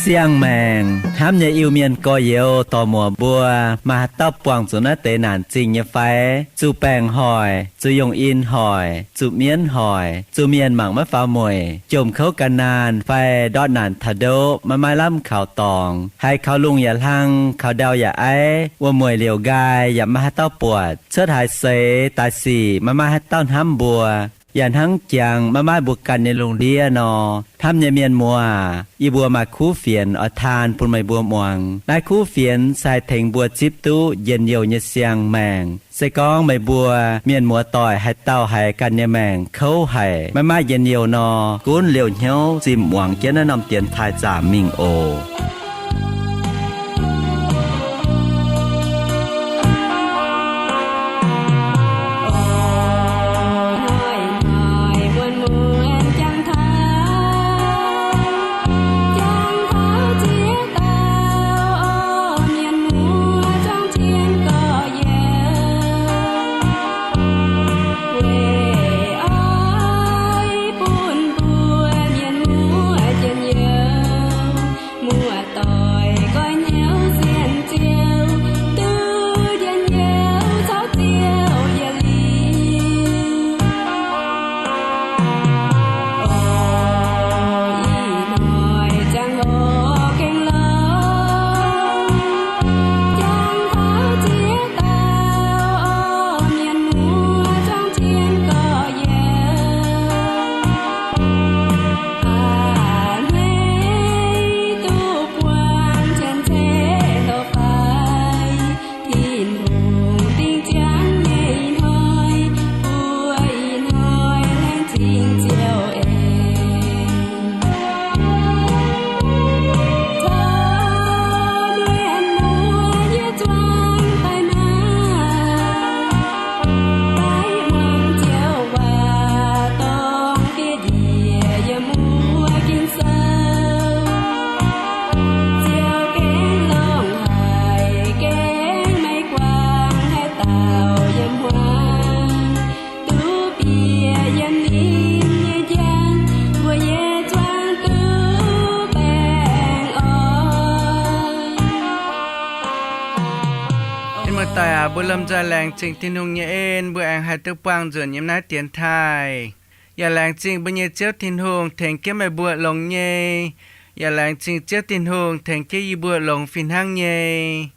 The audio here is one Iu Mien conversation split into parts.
Siang-maengc hnamv nyei Iu-Mienh gorx-youz dorc muoc mbuo, maaih haaix dauh buangh zuqc naaiv deix naanc zingh nyei fai? Zuqc baengc hoic, zuqc yungh in hoic, zuqc mienv hoic, zuqc mienh mangc maiv faaux mueic, jomc kouv gan naanh fai ndortv naanc taux ndoqv maiv maaih lamh kaux dorngx, haiz kaux lungh yaac hlang, kaux ndau yaac aiv, wuom-mueic liouc nqaai yaac maiv maaih haaix dauh buatc, cuotv haaix seix daaih sic maiv maaih haaix dauh hnamv mbuo, yaac hnangv jangx maiv maaih mbuo ganh nyei lungh ndiev nor. Hnamv nyei mienh muoz, yie mbuo maaih kuv fienx oix taan bun meih mbuo muangx. Naaiv kuv fienx se haih tengx mbuo zipv duqv njien-youh nyei siang-maengc. Se gorngv meih mbuo mienh muoz-doic haaix dauh haiz ganh nyei maengc kouv haic, maiv maaih njien-youh nor, gunv liouh hnyouv zimh muangx jienv naaiv norm dienx taaih zaamc mingh oc. Mienh muoz-doic aac, mbuo lomh nzoih laengz zingh Tin-Hungh nyei en, mbuo aengx haih duqv buangh nzunc yiem naaiv dienx taaih. Yaac laengz zingh mbuo nyei Ziouv Tin-Hungh tengx jienv meih mbuo longx nyei. Yaac laengz zingh Ziouv Tin-Hungh tengx jienv yie mbuo longx fih hnangv nyei.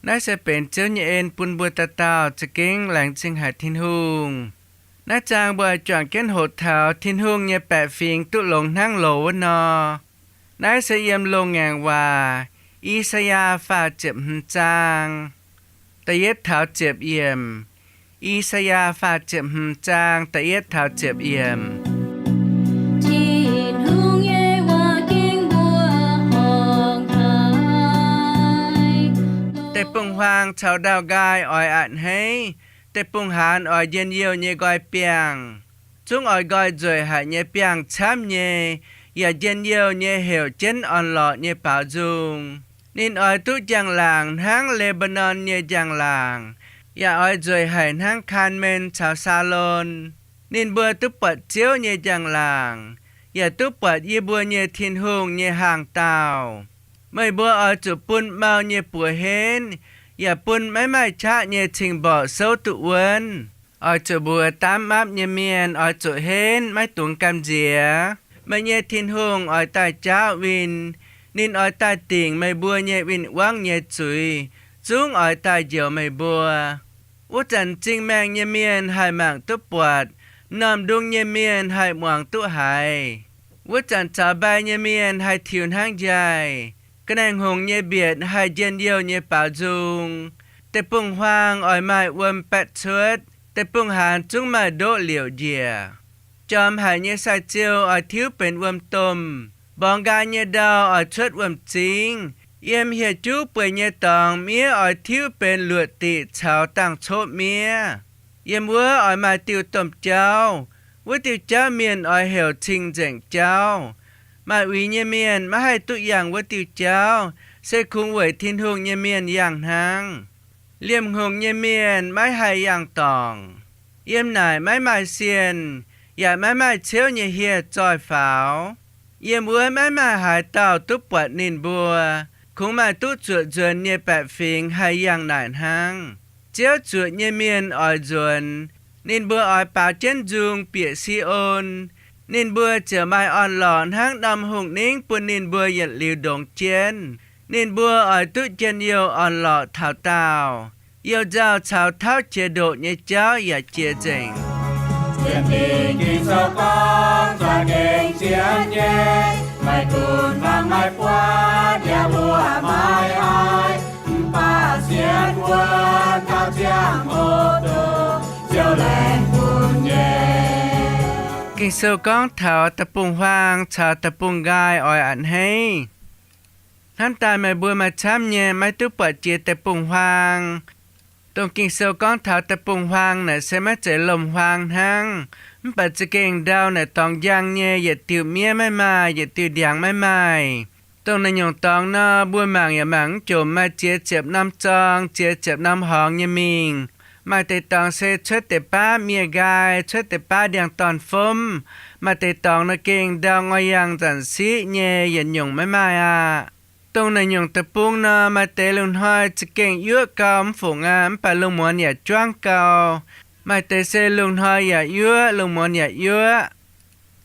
Naaiv se benx Ziouv nyei en bun mbuo dauh dauh, za'gengh laengz zingh haic Tin-Hungh. Naaiv zaang mbuo oix juangc jienv hoqc taux Tin-Hungh nyei baeqc fingx duqv longx hnangv loz wuov nor. Naaiv se yiem Loz-Ngaengc Waac, I^saa^yaa faah ziepc hmz zaang, da'yietv taux ziepc yiemc. I^saa^yaa faah ziepc hmz zaang, da'yietv taux ziepc yiemc. Tin-Hungh nyei waac gengh mbuo horngc haic. Deic-bung-huaang caux ndau-nqaai oix a'hneiv. Deic-bung-haanz oix njien-youh nyei nqoi biangh. Zungv oix nqoi nzueic haic nyei biangh camv nyei, yaac njien-youh nyei heuc jienv orn-lorqc nyei baaux nzung. Ninh oix duqv njang-laangc hnangv Le^mbaa^norn nyei njang-laangc, yaac oix nzueic haic hnangv Kaan^men caux Saalon. Ninh mbuo duqv buatc Ziouv nyei njang-laangc, yaac duqv buatc yie mbuo nyei Tin-Hungh nyei hnaangx-daauh. Meih mbuo oix zuqc bun mau nyei buoz henv, yaac bun maiv maaih qaqv nyei cing-mborqc souv duqv wuonv. Oix zuqc mbuox daamv mapv nyei mienh oix zuqc henv, maiv dungx gamh nziex. Meih nyei Tin-Hungh oix daaih jaauv win. Ninh oix daaih dingc meih mbuo nyei win-wangv nyei zuiz, zungv oix daaih njoux meih mbuo. Wuov zanc m'zing maengh nyei mienh haih mangc duqv buatc, m'normh ndung nyei mienh haih muangx duqv haiz. Wuov zanc caux mbai nyei mienh haih tiux hnangv njaih. Ga'naaiv-hngongx nyei mbietc haih njien-youh nyei baaux nzung. Deic-bung-huaang oix maaih wuom baeqv cuotv. Deic-bung-haanz zungv maaih ndoqv liouc njiec. Jorm haic nyei sai-ziou oix tiuv benx wuom-domh. Mborngx nqaai nyei ndau oix cuotv wuom-zingv. Yiem hieh juv bueix nyei dorngx miev oix tiuv benx luoqc diqc caux dangh coqv miev. Yiem wuov oix maaih diuh domh jauv. Wuov diuh jauv mienh oix heuc Cing-Nzengc Jauv. Maaih uix nyei mienh maiv haih duqv yangh wuov diuh jauv, se kungx weic Tin-Hungh nyei mienh yangh hnangv. Liemh hngongx nyei mienh maiv haih yangh dorngc. Yiem naaic maiv maaih sienh, yaac maiv maaih ciouv nyei hieh zoih faaux. Yiem wuov maiv maaih haaix dauh duqv buatc ninh mbuo. Kungx maaih duqv zuoqc nzuonx nyei baeqc fingx haih yangh naaic hnangv. Ziouv zuoqc nyei mienh oix nzuonx. Ninh mbuo oix baaux jienv nzung bieqc Si^on. Ninh mbuo ziouc maaih orn-lorqc hnangv norm hungh ningv bun ninh mbuo yietc liuz ndongx jienv. Ninh mbuo oix duqv njien-youh orn-lorqc taux daauh. You-nzauh caux tauv jiex ndoqc nyei jauv yaac jiex nzengc. Sienx Ging-Sou gorngv, za'gengh sienx nyei, maiv gunv mangc maiv buatc, yaac mbuo maiv haih, mv baac sienx wuov dauh ziangh hoc duqv Ziouv laengz bun nyei. Ging-Sou gorngv taux deic-bung-huaang caux deic-bung-nqaai oix a'hneiv. Hnamv daaih meih mbuo maaih camv nyei maiv duqv buatc jiex deic-bung-huaang. Dongh Ging-Sou gorngv taux deic-bung-huaang naaic se maiv zeiz lomc-huaang hnangv, mv baac za'gengh ndau naaic dorngx njang nyei, yietc diuh miev maiv maaih, yietc diuh ndiangx maiv maaih. Dongh naaiv nyungc dorngx nor, mbuo mangc yaac mangc mv jomc, maaih ziex ziepc norm zorng, ziex ziepc norm horngz nyei mingh. Maaih deix dorngx se cuotv deix baav miev-nqaai, cuotv deix baav ndiangx-dorn-fomv. Maaih deix dorngx nor gengh ndau ngoiv-yangh nzanc siqv nyei, yietc nyungc maiv maaih aqv. Dongh naaiv nyungc deic-bung nor, maaih deix lungh hnoi za'gengh yuoqv gau mv fungc aqv, mv baac lungh muonz yaac juangv gau. Maaih deix se lungh hnoi yaac yuoqv, lungh muonz yaac yuoqv.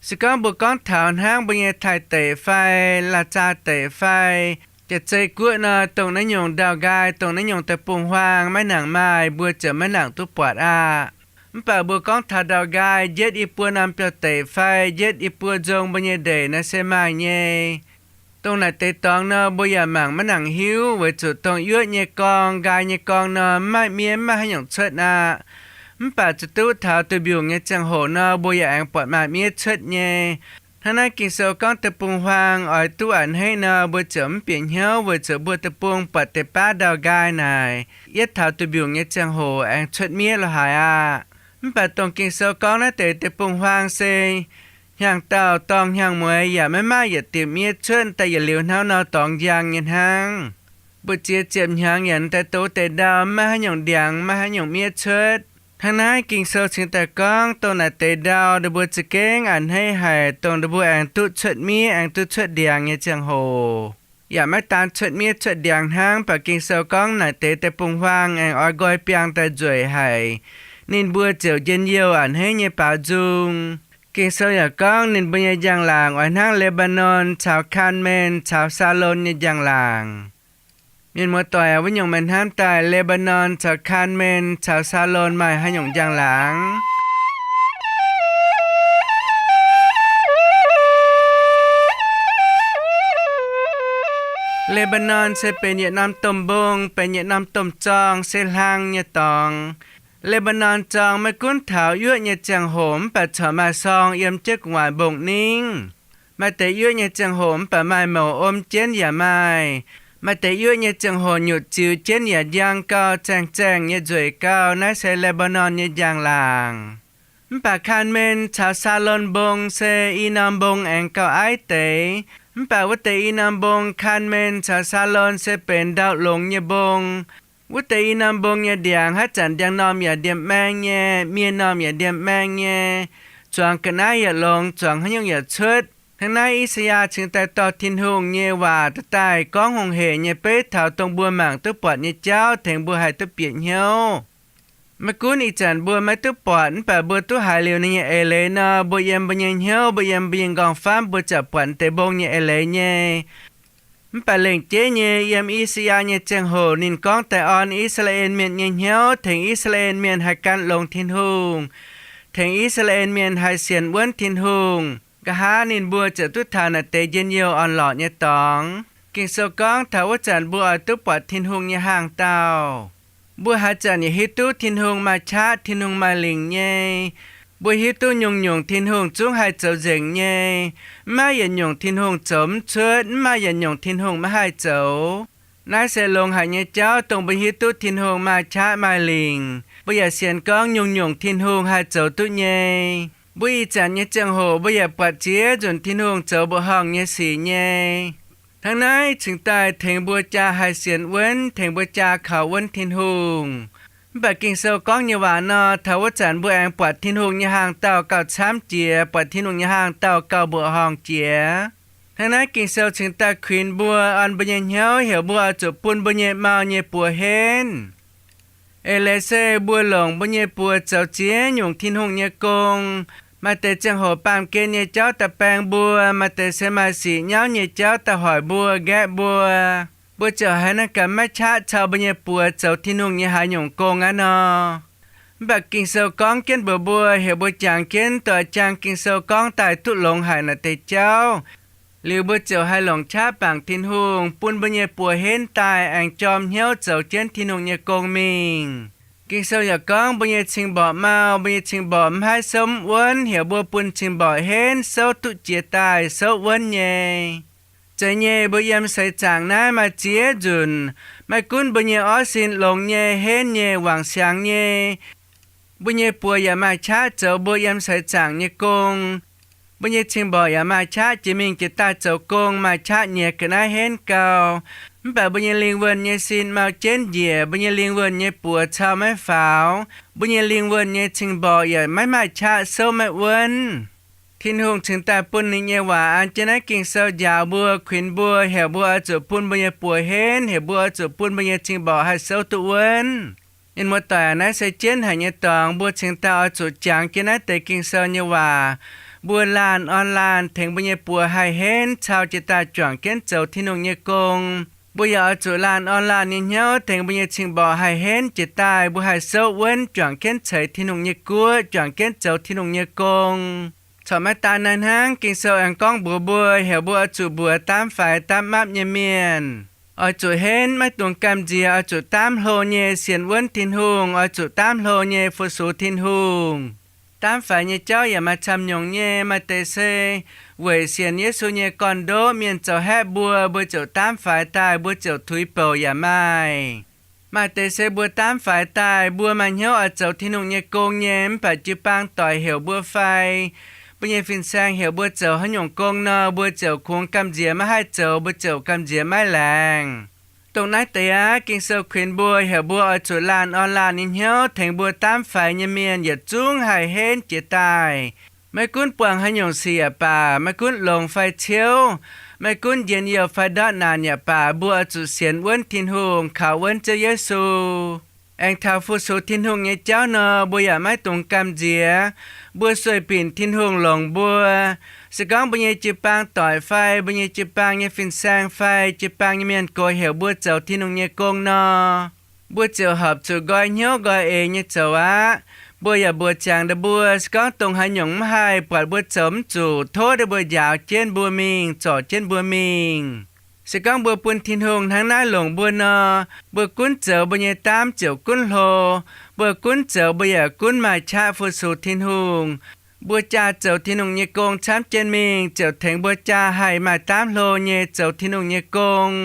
Se gorngv mbuo gorngv taux hnangv mbuo nyei Taiv deic fai Laac Zaa deic fai Jaav-Zei Guoqv nor, dongh naaiv nyungc ndau-nqaai, dongh naaiv nyungc deic-bung-huaang maiv nangc maaih, mbuo ziouc maiv nangc duqv buatc aqv. Mv baac mbuo gorngv taux ndau-nqaai njietv i buo norm biauv-deic fai njietv i buo nzong mbuo nyei ndeic naaiv se maaih nyei. Dongh naaic deix dorngx nor, mbuo yaac mangc maiv nangc hiuv, weic zuqc dongh yuoqv nyei gorngv, nqaai nyei gorngv nor, mv maaih miev, mv maaih haaix nyungc cuotv aqv. Mv baac zuqc duqv taux duqv mbiungc nyei ziangh hoc nor, mbuo yaac aengx buatc maaih miev cuotv nyei. Hnangv naaiv Ging-Sou gorngv deic-bung-huaang oix duqv a'hneiv nor, mbuo ziouc mv bieqc hnyouv, weic zuqc mbuo deic-bung buatc deix baav ndau-nqaai naaic, yietv taux duqv mbiungc nyei ziangh hoc aengx cuotv miev lo haaix aqv. Mv baac dongh Ging-Sou gorngv naaiv deix deic-bung-huaang se hnyangx-daauh dorngh hnyangx-mueiz yaac maiv maaih yietc diuh miev cuotv, daaih yietc liuz hnangv nor dorngx njang nyei hnangv. Mbu'ziex ziepc hnyangx yaac daaih douz deix ndau, maiv haaix nyungc ndiangx, maiv haaix nyungc miev cuotv. Hnangv naaiv Ging-Sou cingx daaih gorngv, dongh naaic deix ndau ninh mbuo za'gengh a'hneiv haic, dongh ninh mbuo aengx duqv cuotv miev, aengx duqv cuotv ndiangx nyei ziangh hoc. Yaac maiv daan cuotv miev cuotv ndiangx hnangv, mv baac Ging-Sou gorngv naaic deix deic-bung-huaang aengx oix nqoi biangh daaih nzueic haic. Ninh mbuo ziouc njien-youh a'hneiv nyei baaux nzung. Ging-Sou yaac gorngv ninh mbuo nyei njang-laangc oix hnangv Le^mbaa^non caux Kaan^men caux Saalon nyei njang-laangc. Mienh muoz-doic, wuov nyungc meih hnamv daaih Le^mbaa^non caux Kaan^men caux Saalon maaih haaix nyungc njang-laangc? Le^mbaa^non se benx yietc norm domh mbong, benx yietc norm domh zorng, se hlang nyei dorngx. Le^mbaa^non Zorng maiv gunv taux yuoqv nyei ziangh hoc mv baac corc maaih sorng yiem jienv gu'nguaaic mbong-ningv. Maaih deix yuoqv nyei ziangh hoc mv baac maaih mouc om jienv yaac maaih. Maaih deix yuoqv nyei ziangh hoc nyutc ziux jienv yaac njang gau, zaengh zaengh nyei nzueic gau. Naaiv se Le^mbaa^non nyei njang-laangc. Mv baac Kaan^men caux Saalon Mbong se i norm mbong aengx gauh aiv deix. Mv baac wuov deix i norm mbong, Kaan^men caux Saalon, se benx ndau longx nyei mbong. Wuov deix i norm mbong nyei ndiangx haaix zanc ndiangx-normh yaac ndiemh maeng nyei, mienh normh yaac ndiemh maeng nyei, zuangx ga'naaiv yaac longx, zuangx haaix nyungc yaac cuotv. Hnangv naaiv I^saa^yaa cingx daaih dorh Tin-Hungh nyei waac daaih gorngv hungh hec nyei beiv taux dongh mbuo mangc duqv buatc nyei jauv tengx mbuo haih duqv bieqc hnyouv. Maiv gunv ih zanc mbuo maiv duqv buatc mv baac mbuo duqv haiz liuz ninh nyei eix leiz nor, mbuo yiem mbuo nyei hnyouv, mbuo yiem mbuo nyei nqorngv-famv, mbuo ziouc buatc deix mbong nyei eix leiz nyei. Mv baac lengc jeiv nyei, yiem I^saa^yaa nyei ziangh hoc ninh gorngv daaih orn I^saa^laa^en Mienh nyei hnyouv, tengx I^saa^laa^en Mienh haih gan longx Tin-Hungh, tengx I^saa^laa^en Mienh haih sienx wuonv Tin-Hungh. Nqa'haav ninh mbuo ziouc duqv taux naaic deix njien-youh orn-lorqc nyei dorngx. Ging-Sou gorngv taux wuov zanc mbuo oix duqv buatc Tin-Hungh nyei hnaangx-daauh. Mbuo haaix zanc yaac hiuv duqv Tin-Hungh maaih qaqv, Tin-Hungh maaih lingc nyei. Mbuo hiuv duqv nyungc-nyungc Tin-Hungh zungv haih zoux nzengc nyei. Mv maaih yietc nyungc Tin-Hungh zoux mv cuotv, mv maaih yietc nyungc Tin-Hungh maiv haih zoux. Naaiv se longx haic nyei jauv, dongh mbuo hiuv duqv Tin-Hungh maaih qaqv maaih lingc, mbuo yaac sienx gorngv nyungc-nyungc Tin-Hungh haih zoux duqv nyei. Mbuo ih zanc nyei ziangh hoc mbuo yaac buatc ziex nzunc Tin-Hungh zoux mbuoqc horngh nyei sic nyei. Hnangv naaiv cingx daaih tengx mbuo jaa haih sienx wuonv, tengx mbuo jaa kaux wuonv Tin-Hungh. Mv baac Ging-Sou gorngv nyei waac nor, taux wuov zanc mbuo aengx buatc Tin-Hungh nyei hnaangx-daauh gauh camv jiex, buatc Tin-Hungh nyei hnaangx-daauh gauh mbuoqc horngh jiex. Hnangv naaiv Ging-Sou cingx daaih kuinx mbuo, orn mbuo nyei hnyouv, heuc mbuo oix zuqc bun mbuo nyei mau nyei buoz henv. Eix leiz se mbuo longc mbuo nyei buoz zoux ziex nyungc Tin-Hungh nyei gong. Maaih deix ziangh hoc baamh gen nyei jauv daaih baeng mbuo, maaih deix se maaih sic nyauv nyei jauv daaih hoic mbuo, nqaeqv mbuo. Mbuo ziouc haiz naaiv gaax maiv qaqv cau mbuo nyei buoz zoux Tin-Hungh nyei haaix nyungc gong aqv nor. Mv baac Ging-Sou gorngv jienv mbuox mbuo, heuc mbuo jangx jienv doix jang Ging-Sou gorngv daaih duqv longx haic naaic deix jauv. Liuz mbuo ziouc haih longc qaqv bangc Tin-Hungh, bun mbuo nyei buoz henv daaih aengx jorm hnyouv zoux jienv Tin-Hungh nyei gong mingh. Ging-Sou yaac gorngv mbuo nyei cing-mborqc mau, mbuo nyei cing-mborqc mv haih souv mv wuonv, heuc mbuo bun cing-mborqc henv souv duqv jiex daaih, souv wuonv nyei. Zeiz nyei, mbuo yiem seix zaangc naaiv maaih ziex nzunc, maiv gunv mbuo nyei orv sin longx nyei, henv nyei, wangc siangx nyei, mbuo nyei buoz yaac maaih qaqv zoux mbuo yiem seix zaangc nyei gong. Mbuo nyei cing-mborqc yaac maaih qaqv jiex mingh jiex daaih zoux gong, maaih qaqv nyiex ga'naaiv henv gau. Mv baac mbuo nyei lingh wuonh nyei sin mau jienv njiec, mbuo nyei lingh wuonh nyei buoz cau maiv faaux, mbuo nyei lingh wuonh nyei cing-mborqc yaac maiv maaih qaqv souv maiv wuonv. Tin-Hungh cingx daaih bun ninh nyei waac an jienv naaiv Ging-Sou njaaux mbuo, kuinx mbuo, heuc mbuo oix zuqc bun mbuo nyei buoz henv, heuc mbuo oix zuqc bun mbuo nyei cing-mborqc haih souv duqv wuonv. Mienh muoz-doic, naaiv se jienv haic nyei dorngx, mbuo cingx daaih oix zuqc jangx jienv naaiv deix Ging-Sou nyei waac. Mbuo laanh orn laanh tengx mbuo nyei buoz haih henv cau jiex daaih juangc jienv zoux Tin-Hungh nyei gong. Mbuo yaac oix zuqc laanh orn laanh nyei hnyouv tengx mbuo nyei cing-mborqc haih henv jiex daaih, mbuo haih souv wuonv juangc jienv ceix Tin-Hungh nyei guoqv, juangc jienv zoux Tin-Hungh nyei gong. Corc maiv daan naaiv hnangv, Ging-Sou aengx gorngv mbuox mbuo, heuc mbuo oix zuqc mbuox daamv faix daamv mapv nyei mienh, oix zuqc henv, maiv dungx gamh nziex, oix zuqc daamv hlo nyei sienx wuonv Tin-Hungh, oix zuqc daamv hlo nyei fu-sux Tin-Hungh. Daamv faix nyei jauv yaac maaih camv nyungc nyei. Maaih deix se weic sienx Yesu nyei gorn-ndoqv, mienh zoux haeqv mbuo, mbuo ziouc daamv faix daaih, mbuo ziouc tuix bouc yaac maaih. Maaih deix se mbuo daamv faix daaih, mbuo maaih hnyouv oix zoux Tin-Hungh nyei gong nyei, mv baac jiu-baang doic heuc mbuo fai, mbuo nyei fin-saeng heuc mbuo zoux haaix nyungc gong nor, mbuo ziouc kungx gamh nziex maiv haih zoux, mbuo ziouc gamh nziex maiv laengz. Dongh naaiv deix aqv, Ging-Sou kuinx mbuo, heuc mbuo oix zuqc laanh orn laanh nyei hnyouv tengx mbuo daamv faix nyei mienh yietc zungv haih henv jiex daaih. Maiv gunv buangh haaix nyungc sic yaac baac, maiv gunv longx fai ciouv, maiv gunv njien-youh fai ndortv naanc yaac baac, mbuo oix zuqc sienx wuonv Tin-Hungh, kaux wuonv Ziouv Yesu. Aengx taux fu-sux Tin-Hungh nyei jauv nor, mbuo yaac maiv dungx gamh nziex. Mbuo sueih binc Tin-Hungh longc mbuo. Se gorngv mbuo nyei jiu-baang doic fai mbuo nyei jiu-baang nyei fin-saeng fai jiu-baang nyei mienh gox heuc mbuo zoux Tin-Hungh nyei gong nor, mbuo ziouc horpc zuqc nqoi hnyouv nqoi eix nyei zoux aqv. Mbuo yaac mbuox ziangx ndau mbuo, se gorngv dongh haaix nyungc mv haih, buatc mbuo zoux mv zuqc, tov ndau mbuo njaaux jienv mbuo mingh, zorc jienv mbuo mingh. Se gorngv mbuo bun Tin-Hungh hnangv naaiv longc mbuo nor, mbuo gunv zoux mbuo nyei daamv ziouc gunv hlo. Mbuo gunv zoux mbuo yaac gunv maaih qaqv fu-sux Tin-Hungh. Mbuo jaa zoux Tin-Hungh nyei gong camv jienv mingh ziouc tengx mbuo jaa haih maaih daamv hlo nyei zoux Tin-Hungh nyei gong.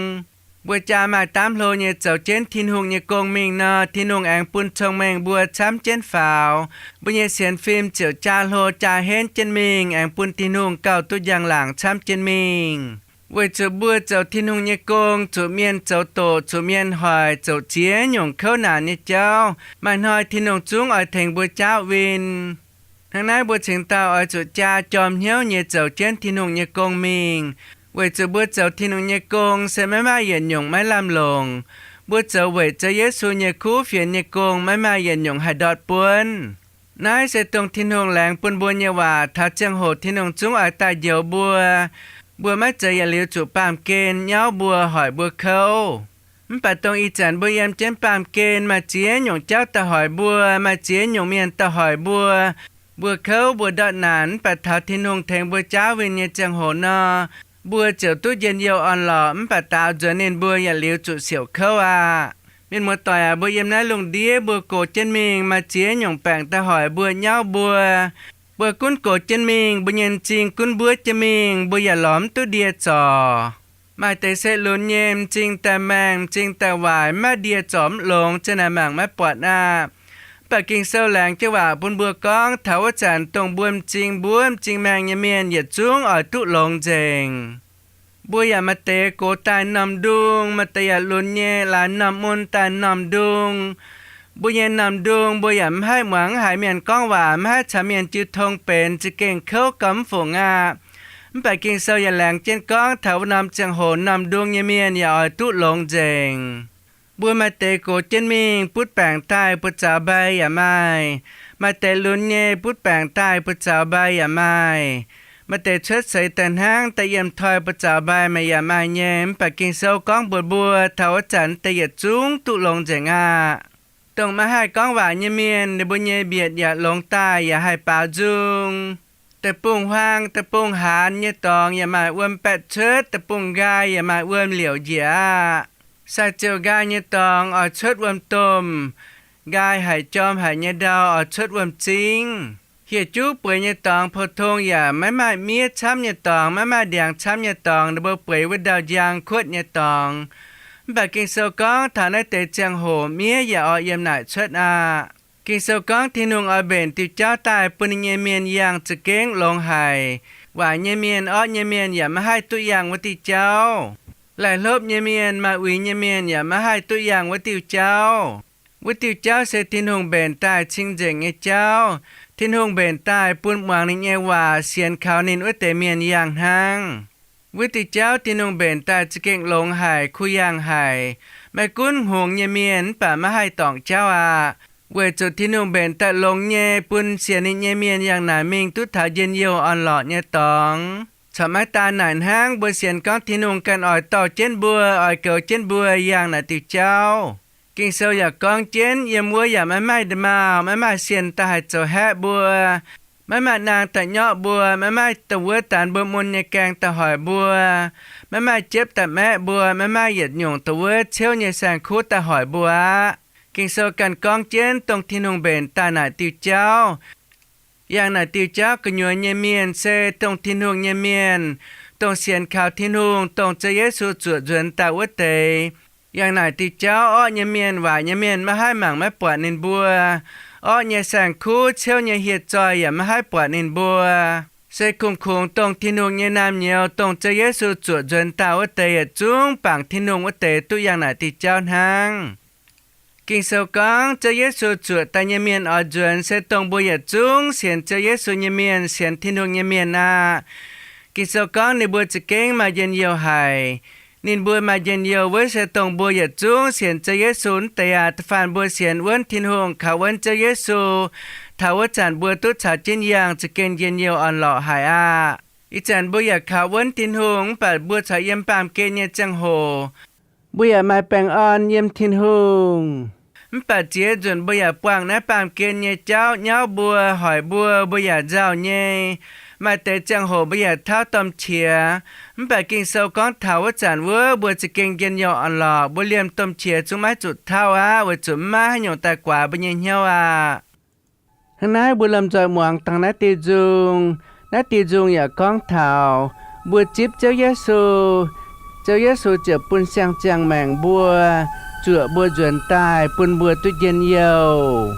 Mbuo jaa maaih daamv hlo nyei zoux jienv Tin-Hungh nyei gong mingh nor, Tin-Hungh aengx bun cong-mengh mbuo camv jienv faaux. Mbuo nyei sienx fim ziouc jaa hlo jaa henv jienv mingh, aengx bun Tin-Hungh gauh duqv njang-laangc camv jienv mingh. Weic zuqc mbuo zoux Tin-Hungh nyei gong, zuqc mienh zoux doqc, zuqc mienh hoic, zoux ziex nyungc kouv naanc nyei jauv, maaih hnoi Tin-Hungh zungv oix tengx mbuo jaauv win. Hnangv naaiv mbuo cingx daaih oix zuqc jaa jorm hnyouv nyei zoux jienv Tin-Hungh nyei gong mingh, weic zuqc mbuo zoux Tin-Hungh nyei gong se maiv maaih yietc nyungc maiv lamh longc. Mbuo zoux weic Ziouv Yesu nyei kuv fienx nyei gong maiv maaih yietc nyungc haih ndortv buonv. Naaiv se dongh Tin-Hungh laengz bun mbuo nyei waac taux ziangh hoc Tin-Hungh zungv oix daaih njoux mbuo. Mbuo maiv zeiz yietc liuz zuqc baamh gen nyauv mbuo, hoic mbuo kouv. Mv baac dongh ih zanc mbuo yiem jienv baamh gen maaih ziex nyungc jauv daaih hoic mbuo, maaih ziex nyungc mienh daaih hoic mbuo, mbuo kouv, mbuo ndortv naanc, mv baac taux Tin-Hungh tengx mbuo jaauv win nyei ziangh hoc nor, mbuo ziouc duqv njien-youh orn-lorqc, mv baac daaux nzuonx ninh mbuo yietc liuz zuqc siouc kouv aqv. Mienh muoz-doic aac, mbuo yiem naaiv lungh ndiev mbuo gox jienv mingh maaih ziex nyungc baengc daaih hoic mbuo, nyauv mbuo. Mbuo gunv gox jienv mingh, mbuo nyei m'zing gunv mbuov jienv mingh, mbuo yaac lorz mv duqv ndie zorc. Maaih deix se lunx nyei m'zing daaih maengh, m'zing daaih waaic, mv maaih ndie zorc mv longx, ziang naaic mangc maiv buatc aqv. baac Ging-Sou laengz jienv waac bun mbuo gorngv taux wuov zanc dongh mbuo m'zing mbuov m'zing maengh nyei mienh yietc zungv oix duqv longx nzengc. Mbuo yaac maaih deix gox daaih norm ndung, maaih deix yaac lunx nyei laaix norm mun daaih norm ndung. Mbuo nyei norm ndung mbuo yaac maiv haih muangx haiz mienh gorngv waac, maiv haih caux mienh jiu tong benx, za'gengh kouv gauh mv fungc aqv. Mv baac Ging-Sou yaac laengz jienv gorngv taux wuov norm ziangh hoc norm ndung nyei mienh yaac oix duqv longx nzengc. Mbuo maaih deix gox jienv mingh butv baengc daaih buoz-zaux mbai yaac maaih. Maaih deix lunx nyei butv baengc daaih buoz-zaux mbai yaac maaih. Maaih deix cuotv seix daaih hnangv daaih yiem toi buoz-zaux mbai meih yaac maaih nyei. Mv baac Ging-Sou gorngv mbuox mbuo taux wuov zanc deix yietc zungv duqv longx nzengc aqv. Dongh maiv haih gorngv waac nyei mienh, ninh mbuo nyei mbietc yaac longx daaih yaac haih baaux nzung. Deic-bung-huaang deic-bung-haanz nyei dorngx yaac maaih wuom baeqv cuotv, deic-bung-nqaai yaac maaih wuom liouc njiec aqv. Sai-ziouc nqaai nyei dorngx oix cuotv wuom-domh. Nqaai haic jorm haic nyei ndau oix cuotv wuom-zingv. Hieh juv bueix nyei dorngx pou-tong yaac maiv maaih miev camv nyei dorngx, maiv maaih ndiangx camv nyei dorngx, ninh mbuo bueix wuov ndau njang kuotv nyei dorngx. Mv baac Ging-Sou gorngv taux naaiv deix ziangh hoc miev yaac oix yiem naaic cuotv aqv. Ging-Sou gorngv Tin-Hungh oix mbenc diuh jauv daaih bun ninh nyei mienh yangh za'gengh longx haic. Waaic nyei mienh, orqv nyei mienh yaac maiv haih duqv yangh wuov diuh jauv. Laih hlopv nyei mienh, maaih uix nyei mienh yaac maiv haih duqv yangh wuov diuh jauv. Wuov diuh jauv se Tin-Hungh mbenc daaih cing-nzengc nyei jauv. Tin-Hungh mbenc daaih bun muangx ninh nyei waac, sienx kaux ninh wuov deix mienh yangh hnangv. Wuov diuh jauv Tin-Hungh mbenc daaih za'gengh longx haic, kuh yangh haic. Maiv gunv hngongx nyei mienh mv baac maiv haih dorngc jauv aqv, weic zuqc Tin-Hungh mbenc daaih longx nyei bun sienx ninh nyei mienh yangh naaic mingh duqv taux njien-youh orn-lorqc nyei dorngx. Corc maiv daan naaic hnangv, mbuo sienx gorngv Tin-Hungh ganh oix dorh jienv mbuo, oix goux jienv mbuo yangh naaic diuh jauv. Ging-Sou yaac gorngv jienv, yiem wuov yaac maiv maaih nda'maauh, maiv maaih sienh daaih haih zoux haeqv mbuo, maiv maaih naang daaih nyorqv mbuo, maiv maaih da'wuov daanx mbuo mun nyei gaeng daaih hoic mbuo, maiv maaih jiepv daaih maeqv mbuo, maiv maaih yietc nyungc da'wuov ciouv nyei saeng-kuv daaih hoic mbuo aqv. Ging-Sou ganh gorngv jienv dongh Tin-Hungh mbenc daaih naaic diuh jauv. Yangh naaic diuh jauv gu'nyuoz nyei mienh se dongh Tin-Hungh nyei mienh, dongh sienx kaux Tin-Hungh, dongh Ziouv Yesu zuoqc nzuonx daaih wuov deix. Yangh naaic diuh jauv orqv nyei mienh, waaic nyei mienh maiv haih mangc maiv buatc ninh mbuo. Orqv nyei saeng-kuv, ciouv nyei hieh zoih yaac maiv haih buatc ninh mbuo. Se kungx-kungx dongh Tin-Hungh nyei naamh nyouz, dongh Ziouv Yesu zuoqc nzuonx daaih wuov deix yietc zungv bangc Tin-Hungh wuov deix duqv yangh naaic diuh jauv hnangv. Ging-Sou gorngv Ziouv Yesu zuoqc daaih nyei mienh oix nzuonx se dongh mbuo yietc zungv sienx Ziouv Yesu nyei mienh, sienx Tin-Hungh nyei mienh aqv. Ging-Sou gorngv ninh mbuo za'gengh maaih njien-youh haic. Ninh mbuo maaih njien-youh wuov se dongh mbuo yietc zungv sienx Ziouv Yesu wuov deix aqv. Da'faanh mbuo sienx wuonv Tin-Hungh, kaux wuonv Ziouv Yesu, taux wuov zanc mbuo duqv caux jienv yangh za'gengh njien-youh orn-lorqc haic aqv. Ih zanc mbuo yaac kaux wuonv Tin-Hungh mv baac mbuo corc yiem baamh gen nyei ziangh hoc, mbuo yaac maaih baengh orn yiem Tin-Hungh. Mv baac ziex nzunc mbuo yaac buangh naaiv baamh gen nyei jauv nyauv mbuo, hoic mbuo, mbuo yaac nzauh nyei. Maaih deix ziangh hoc mbuo yaac tauv domh qiex. Mv baac Ging-Sou gorngv taux wuov zanc wuov mbuo za'gengh njien-youh orn-lorqc, mbuo liemh domh qiex zungv maiv zuqc tauv aqv, weic zuqc maiv maaih haaix nyungc daaih guaax mbuo nyei hnyouv aqv. Hnangv naaiv mbuo lomh nzoih muangx dangh naaiv diuh nzung. Naaiv diuh nzung yaac gorngv taux mbuo zipv Ziouv Yesu, Ziouv Yesu ziouc bun siang-ziangh maengc mbuo, zuoqc mbuo nzuonx daaih bun mbuo duqv njien-youh.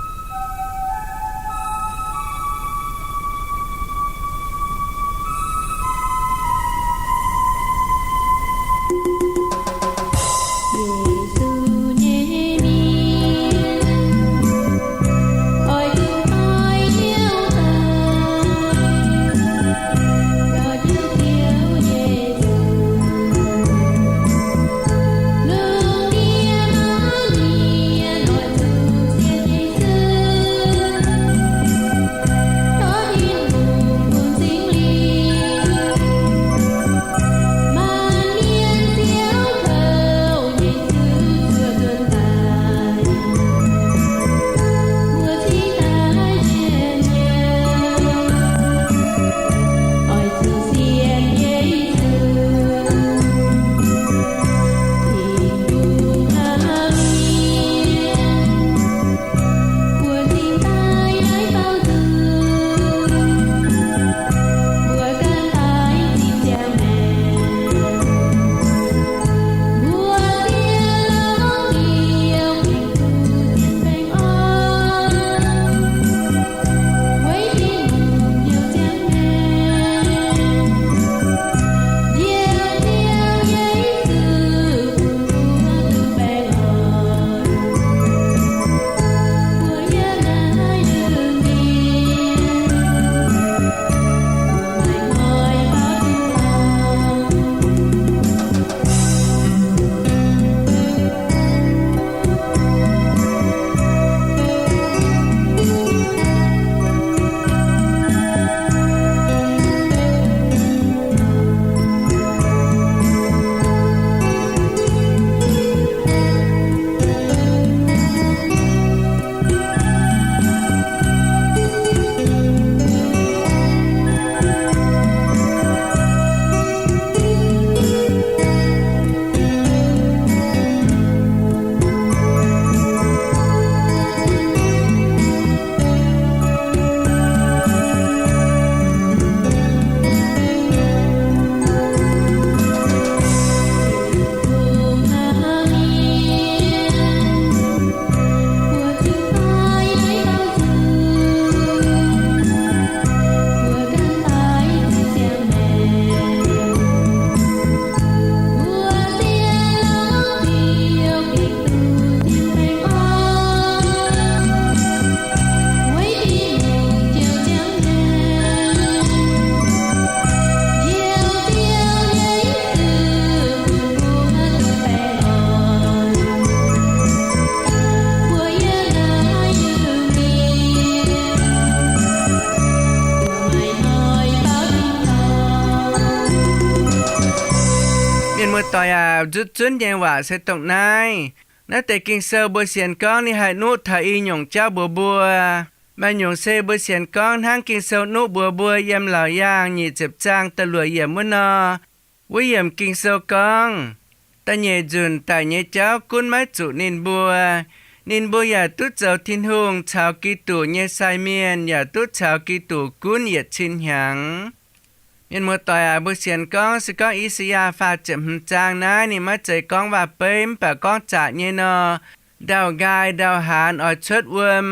Mienh muoz-doic aac, nzutv zunv nyei waac se dongh naaiv. Naaiv deix Ging-Sou mbuo sienx gorngv ninh haih nuqv taux i nyungc jauv mbuox mbuo. Maaih nyungc se mbuo sienx gorngv hnangv Ging-Sou nuqv mbuox mbuo yiem Laauc Yaangh nyic ziepc zaang da'luoqc yiemc wuov nor. Wuov yiemc Ging-Sou gorngv, da'nyeic nzunc daic nyei jauv gunv maiv zuqc ninh mbuo. Ninh mbuo yaac duqv zoux Tin-Hungh caux Giduc nyei sai mienh, yaac duqv caux Giduc gunv yietc cin hnyangx. Mienh muoz-doic aac, mbuo sienx gorngv se gorngv I^saa^yaa faah ziepc hmz zaang naaiv ninh maiv zeiz gorngv waac-beiv mv baac gorngv zaqc nyei nor. Ndau-nqaai ndau-haanz oix cuotv wuom,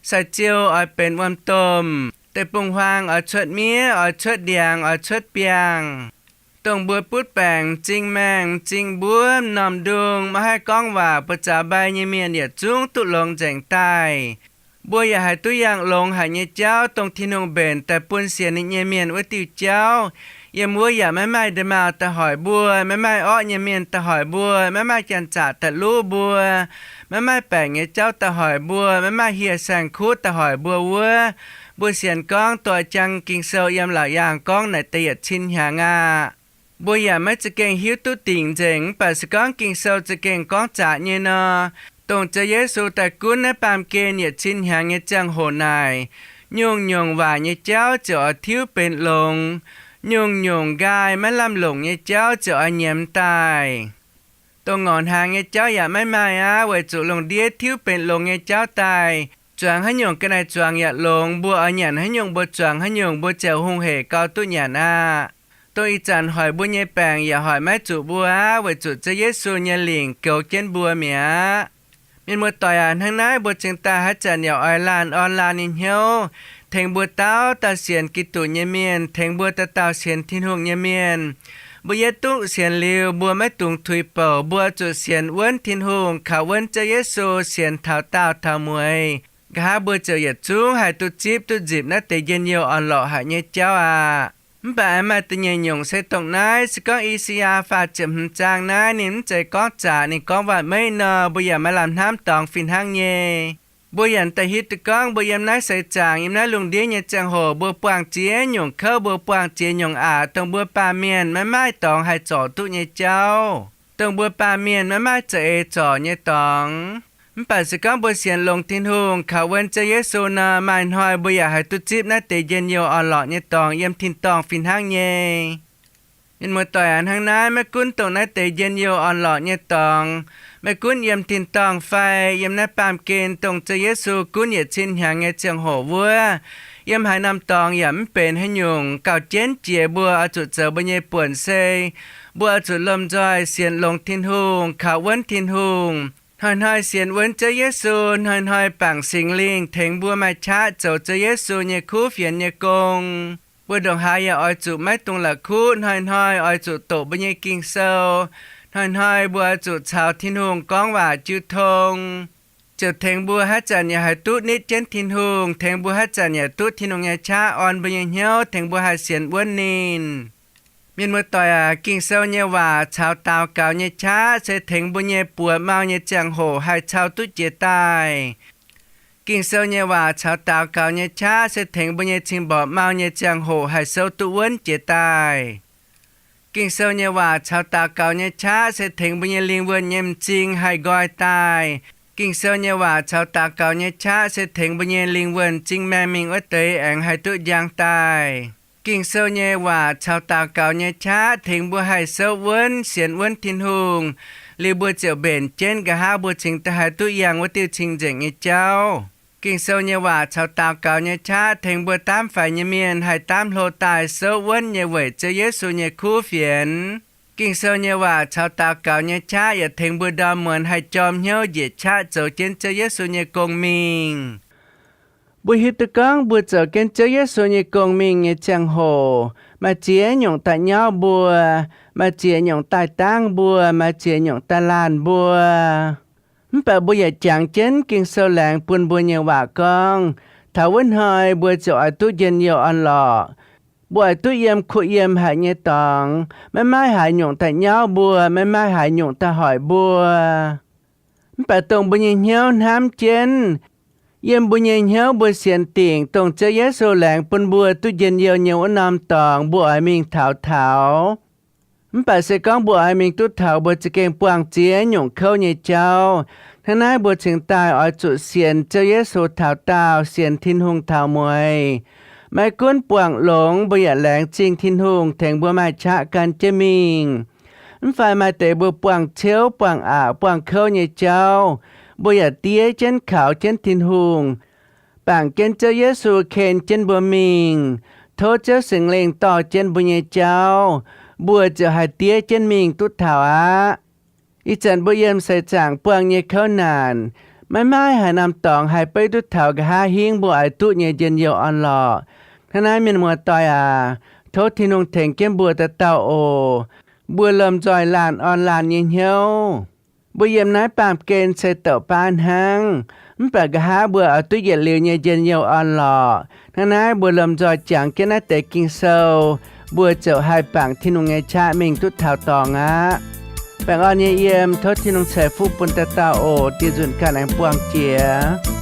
sai-ziou oix benx wuom-domh, deic-bung-huaang oix cuotv miev, oix cuotv ndiangx, oix cuotv biangh. Dongh mbuo butv baengc m'zing maengh m'zing mbuov m'normh ndung maiv haih gorngv waac buoz-zaux mbai nyei mienh yietc zungv duqv longx nzengc daaih. Mbuo yaac haih duqv yangh longx haic nyei jauv, dongh Tin-Hungh mbenc daaih bun sienx ninh nyei mienh wuov diuh jauv. Yiem wuov yaac maiv maaih nda'maauh daaih hoic mbuo, maiv maaih orqv nyei mienh daaih hoic mbuo, maiv maaih janx-zaqc daaih luv mbuo, maiv maaih baengc nyei jauv daaih hoic mbuo, maiv maaih hieh saeng-kuv daaih hoic mbuo wuov. Mbuo sienx gorngv doix-jang Ging-Sou yiem Laauc Yaangh gorngv naaic deix yietc cin hnyangx aqv. Mbuo yaac maiv za'gengh hiuv duqv dingc nzengc, mv baac se gorngv Ging-Sou za'gengh gorngv zaqc nyei nor, dongh Ziouv Yesu daaih gunv naaiv baamh gen yietc cin hnyangx nyei ziangh hoc naaic, nyungc-nyungc waaic nyei jauv ziouc oix tiuv benx longx. Nyungc-nyungc nqaai maiv lamh longc nyei jauv ziouc oix nyiemz daaih. Dongh ngorc hnaangx nyei jauv yaac maiv maaih aqv, weic zuqc lungh ndiev tiuv benx longx nyei jauv daaih. Zuangx haaix nyungc ga'naaiv zuangx yaac longx. Mbuo oix nyanc haaix nyungc, mbuo zuangx haaix nyungc, mbuo ziouc hungh hec gau duqv nyanc aqv. Dongh ih zanc hoic mbuo nyei baengc yaac hoic maiv zuqc mbuo aqv, weic zuqc Ziouv Yesu nyei lingc goux jienv mbuo mi'aqv. Mienh muoz-doic aac, hnangv naaiv mbuo cingx daaih haaix zanc yaac oix laanh orn laanh nyei hnyouv, tengx mbuo dauh dauh sienx Giduc nyei mienh, tengx mbuo dauh dauh sienx Tin-Hungh nyei mienh. Mbuo yietv duqv sienx liuz, mbuo maiv dungx tuix bouc. Mbuo zuqc sienx wuonv Tin-Hungh, kaux wuonv Ziouv Yesu, sienx taux daauh taux mueiz. Nqa'haav mbuo ziouc yietc zungv haih duqv zipv duqv nzipc naaiv deix njien-youh orn-lorqc haic nyei jauv aqv. Mv baac aengx maaih da'nyeic nyungc se dongh naaiv. Se gorngv I^saa^yaa faah ziepc hmz zaang naaiv ninh mv zeiz gorngv zaqc, ninh gorngv waac-meiv nor, mbuo yaac maaih lamh hnamv dorngx fih hnangv nyei. Mbuo yaac daaih hiuv duqv gorngv mbuo yiem naaiv seix zaangc, yiem naaiv lungh ndiev nyei ziangh hoc, mbuo buangh ziex nyungc kouv, mbuo buangh ziex nyungc aqc, dongh mbuo baamh mienh maiv maaih dorngx haih zorc duqv nyei jauv, dongh mbuo baamh mienh maiv maaih za'eix zorc nyei dorngx. Mv baac se gorngv mbuo sienx longx Tin-Hungh, kaux wuonv Ziouv Yesu nor, maaih hnoi mbuo yaac haih duqv zipv naaiv deix njien-youh orn-lorqc nyei dorngx yiem tin-dorngh fih hnangv nyei. Mienh muoz-doic aac, hnangv naaiv maiv gunv dongh naaiv deix njien-youh orn-lorqc nyei dorngx, maiv gunv yiem tin-dorngh fai yiem naaiv baamh gen dongh Ziouv Yesu gunv yietc cin hnyangx nyei ziangh hoc wuov, yiem haaix norm dorngx yaac mv benx haaix nyungc. Gauh jienv jiex mbuo oix zuqc zoux mbuo nyei buonc se, mbuo oix zuqc lomh nzoih sienx longx Tin-Hungh, kaux wuonv Tin-Hungh, hnoi-hnoi sienx wuonv Ziouv Yesu, hnoi-hnoi bangc Singx Lingh tengx mbuo maaih qaqv zoux Ziouv Yesu nyei kuv fienx nyei gong. Mbuo ndongc haaix yaac oix zuqc maiv dungx la'kuqv, hnoi-hnoi oix zuqc doqc mbuo nyei Ging-Sou, hnoi-hnoi mbuo oix zuqc caux Tin-Hungh gorngv waac jiu tong, ziouc tengx mbuo haaix zanc yaac haih duqv nitv jienv Tin-Hungh, tengx mbuo haaix zanc yaac duqv Tin-Hungh nyei qaqv orn mbuo nyei hnyouv, tengx mbuo haih sienx wuonv ninh. Mienh muoz-doic aac, Ging-Sou nyei waac caux daux gaux nyei qaqv se tengx mbuo nyei buoz mau nyei ziangh hoc haih cau duqv jiex daaih. Ging-Sou nyei waac caux daux gaux nyei qaqv se tengx mbuo nyei cing-mborqc mau nyei ziangh hoc haih souv duqv wuonv jiex daaih. Ging-Sou nyei waac caux daux gaux nyei qaqv se tengx mbuo nyei lingh wuonh nyei m'zing haih nqoi daaih. Ging-Sou nyei waac caux daux gaux nyei qaqv se tengx mbuo nyei lingh wuonh m'zing maengh mingh wuov deix aengx haih duqv njang daaih. Ging-Sou nyei waac caux daux gaux nyei qaqv tengx mbuo haih souv wuonv, sienx wuonv Tin-Hungh, liuz mbuo ziouc mbenc jienv nqa'haav mbuo cingx daaih haih duqv yangh wuov diuh cing-nzengc nyei jauv. Ging-Sou nyei waac caux daux gaux nyei qaqv tengx mbuo daamv faix nyei mienh haih daamv hlo daaih souv wuonv nyei weic Ziouv Yesu nyei kuv fienx. Ging-Sou nyei waac caux daux gaux nyei qaqv yaac tengx mbuo ndorm muonz haih jorm hnyouv njiec qaqv zoux jienv Ziouv Yesu nyei gong-mingh. Mbuo hiuv duqv gorngv mbuo zoux jienv Ziouv Yesu nyei gong-mingh nyei ziangh hoc, maaih ziex nyungc daaih nyauv mbuo, maaih ziex nyungc daaih dangv mbuo, maaih ziex nyungc daaih laanh mbuo. Mv baac mbuo yaac jangx jienv Ging-Sou laengz bun mbuo nyei waac gorngv, taux wuov hnoi mbuo ziouc oix duqv njien-youh orn-lorqc. Mbuo oix duqv yiem kuh yiem haic nyei dorngx, maiv maaih haaix nyungc daaih nyauv mbuo, maiv maaih haaix nyungc daaih hoic mbuo. Mv baac dongh mbuo nyei hnyouv hnamv jienv, yiem mbuo nyei hnyouv mbuo sienx dingc dongh Ziouv Yesu laengz bun mbuo duqv njien-youh nyei wuov norm dorngx, mbuo oix mingh taux taux. Mv baac se gorngv mbuo oix mingh duqv taux mbuo za'gengh buangh ziex nyungc kouv nyei jauv. Hnangv naaiv mbuo cingx daaih oix zuqc sienx Ziouv Yesu taux daauh, sienx Tin-Hungh taux mueiz. Maiv gunv buangh longx, mbuo yaac laengz zingh Tin-Hungh tengx mbuo maaih qaqv gan jienv mingh. Mv fai maaih deix mbuo buangh ciouv, buangh aqc, buangh kouv nyei jauv, mbuo yaac diev jienv kaux jienv Tin-Hungh, bangc jienv Ziouv Yesu ken jienv mbuo mingh. Tov Ziouv Singx Lingh dorh jienv mbuo nyei jauv, mbuo ziouc haih diev jienv mingh duqv taux aqv. Ih zanc mbuo yiem seix zaangc buangh nyei kouv naanc, maiv maaih haaix norm dorngx haih beiv duqv taux nqa'haav hingv mbuo oix duqv nyei njien-youh orn-lorqc. Hnangv naaiv, mienh muoz-doic aac, tov Tin-Hungh tengx jienv mbuo dauh dauh oc. Mbuo lomh nzoih laanh orn laanh nyei hnyouv. Mbuo yiem naaiv baamh gen se douc baav hnangv, mv baac nqa'haav mbuo oix duqv yietc liuz nyei njien-youh orn-lorqc. Hnangv naaiv, mbuo lomh nzoih jangx jienv naaiv deix Ging-Sou, mbuo ziouc haih bangc Tin-Hungh nyei qaqv mingh duqv taux dorngx aqv. Baengh orn nyei yiem, tov Tin-Hungh ceix fuqv bun dauh dauh oc. Dieh nzunc ganh aengx buangh jiex.